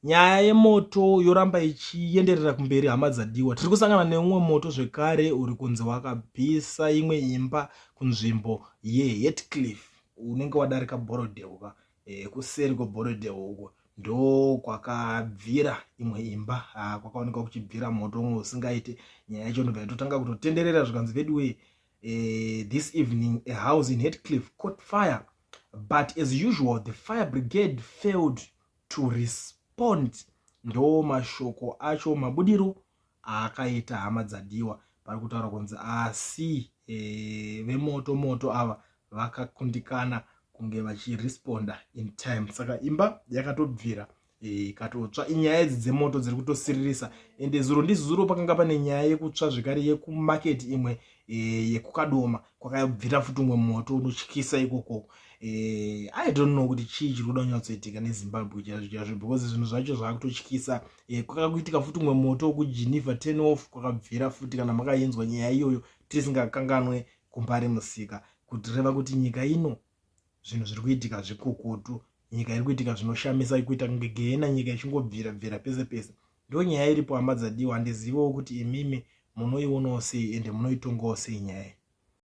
Nyaya yemoto yoramba ichienderera kumberi hama dzadiwa. Tiri kusangana neumwe moto zvekare uri kunzi wakapisa imwe imba kunzvimbo yeHatcliffe unenge wadarika Borrowdale ka e, kuseri kweBorrowdale uko ndokwakabvira imwe imba ah, kwakaonekwa kuchibvira moto umwe usingaite. Nyaya yacho ndobva yatotanga kutotenderera zvikanzi veduwee this evening a house in Hatcliffe caught fire but as usual the fire brigade failed to respond. Ndo mashoko acho mabudiro aakaita hama dzadiwa. Pari kutaura kunzi asi vemoto moto ava vakakundikana kunge vachiresponda in time, saka imba yakatobvira ikatotsva. Inyaya idzi dzemoto dziri kutosiririsa. Ende zuro ndizuro pakanga pane nyaya yekutsva zvekare yekumarket imwe yekuKadoma, kwakabvira futi umwe moto unotyisa ikoko. I don't know kuti chii chiri kuda kunyatsoitika neZimbabwe chaizvo chaizvo, because zvinhu zvacho zvaakutotyisa. Kwakakuitika futi umwe moto wekuGeneva turn off, kwakabvira futi, kana makainzwa nyaya iyoyo. Tisingakanganwe kuMbare musika. Kutireva kuti nyika ino zvinhu zviri kuitika zvikukutu, nyika iri kuitika zvinoshamisa, kuita kunge gehena, nyika ichingobvira bvira pese pese. Ndo nyaya iripo hama dzadiwa. Handiziviwo kuti imimi munoionawo sei ende munoitongawo sei nyaya.